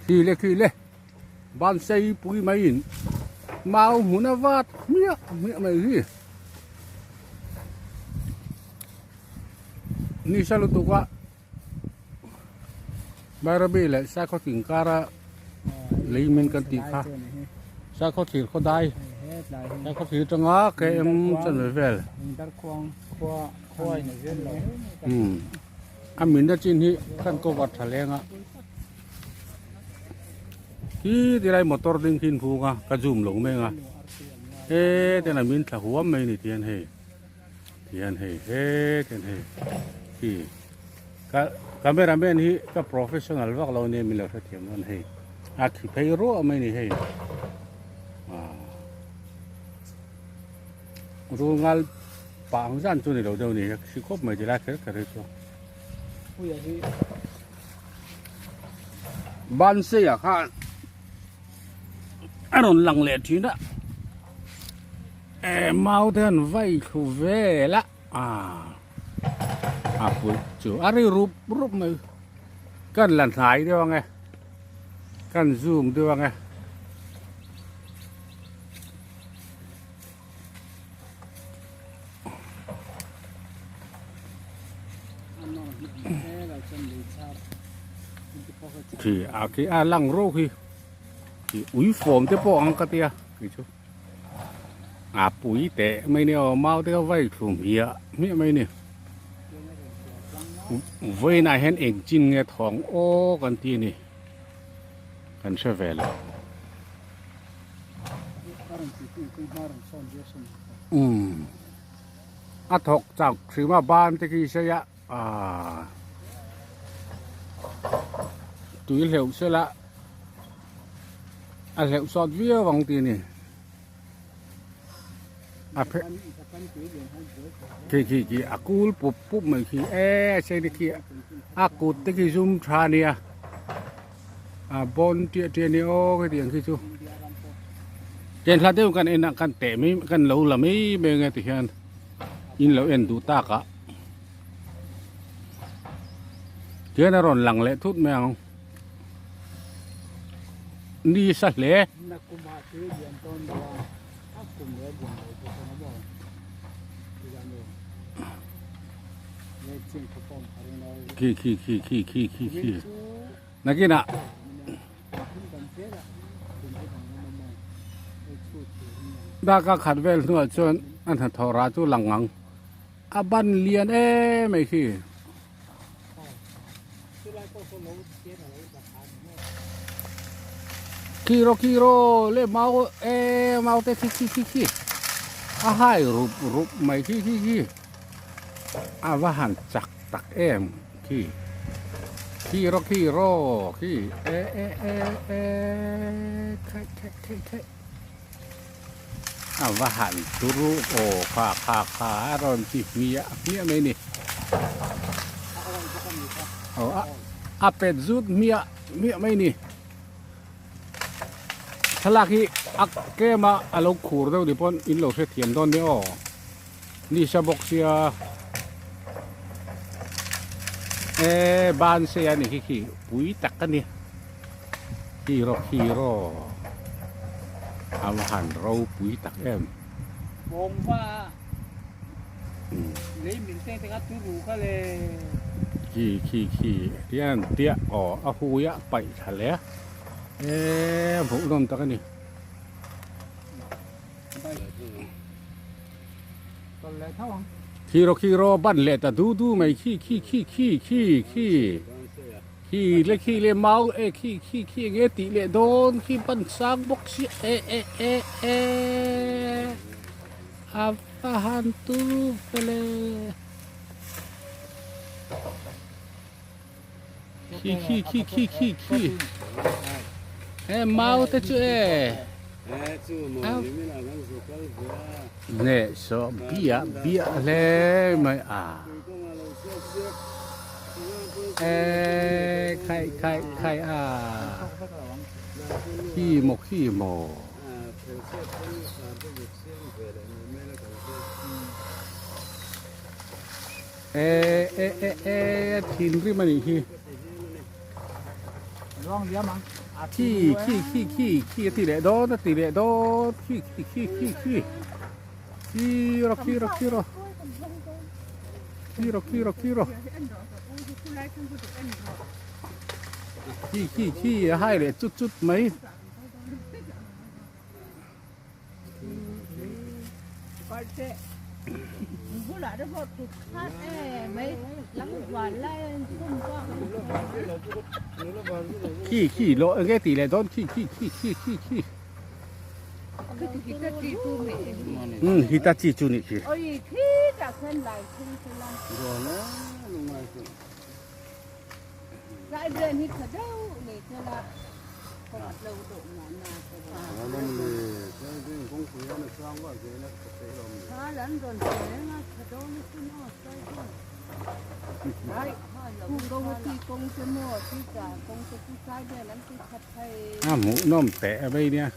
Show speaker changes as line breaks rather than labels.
Khi le khi le ban sei pui mai in mau hmun a vat hmiah hmiah mai hi nisa lutuk a Bairabi leh Sakhaw inkara lei min kan tih kha Sakhaw thir khaw dai Sakhaw thir atanga KM chanve vel a min a chin hi kan cover tha leng a khi tilai motor ding khi an hung a ka zoom lo mek a he ten a min thla huam mai a ni tihian hei. Tihian hei hetin hei khi ka camera man hi ka professional vak lo nia min lo hrethiam dawn hei a khi phei ruah mai ni hei ah rul ngal pah ang zan chu ni lo deuh ni a khi khawp mai tilai kher kher hi chu ban sei ah khan a rawn lang leh thin a. Eh mau te an vai thlu vel a ah a pui chu a ri rup rup mai kan la hnai deuh ang e kan zoom deuh ang e. Khi a khi a lang ro khi khi ui fawm te pawh ang ka tia kei chu. A pui teh mai ni aw mau te kha vai thlum hiah hmiah mai ni vawiinah hian eng chin nge thawng aw kan ti a ni kan hre ve lo umm a thawk chak hrim a ban te khi sei a ah tui hleuh sela a hleuh sawt viau ang tih a ni a phe khi khi khi a kul pup pup mai khi e sei te khi a kut te khi zum tha a nia a bawn tiah tiah a ni aw khi tiang khi chu chen hla deuh kan en ah kan teh mai kan lo la mai mai ang e ti hian in lo en duh tak ah tihian a rawn lang leh thut mai ang. Ni sa hle. Khi khi khi khi khi khi khi nakinah Daka khat vel hnuah chuan a hnathawh rah chu lang ang a ban lian em mai khi. Kiro kiro le mau e mau te khi khi khi khi a hai rup rup mai khi khi khi a va han chak tak em khi kiro kiro khi e e e e khai khai khai khai A va han turu aw kha kha kha a rawn ti hmiah hmiah mai a ni. Aw a a pet zut hmiah hmiah mai a ni. Thlalak hi a tlem a a lo khur deuh ni pawn in lo hrethiam dawn nia aw. Nisa bawk sia e ban sei a ni khi khi pui tak a ni. Hero hero a va han ropui tak em.
Bawng va lei min te te kha tu ru kha le.
Khi khi khi tian tiah aw a hui a paih tha hle a e hmuh nawm tak a ni. Hero hero ban leh ta du du mai khi khi khi khi khi khi. Khi le khi le mau e khi khi khi eng nge tih leh dawn khi ban sang bawk si e e e e a va han turu vele khi khi khi khi khi khi e mau te chu e nge saw bia bia hle mai a. E khai khai khai a khi maw khi maw e e e e thinrim a nih hi. Khi khi khi khi khi a ti leh dawn a ti leh dawn khi khi khi khi khi khi rawh khi rawh khi rawh khi rawh khi rawh khi rawh khi khi khi a hai leh chut chut mai. Khi khi lawh enge tih leh dawn khi khi khi khi khi khi umm hitachi chu nih khi. A hmuh nawm teh a vei nia.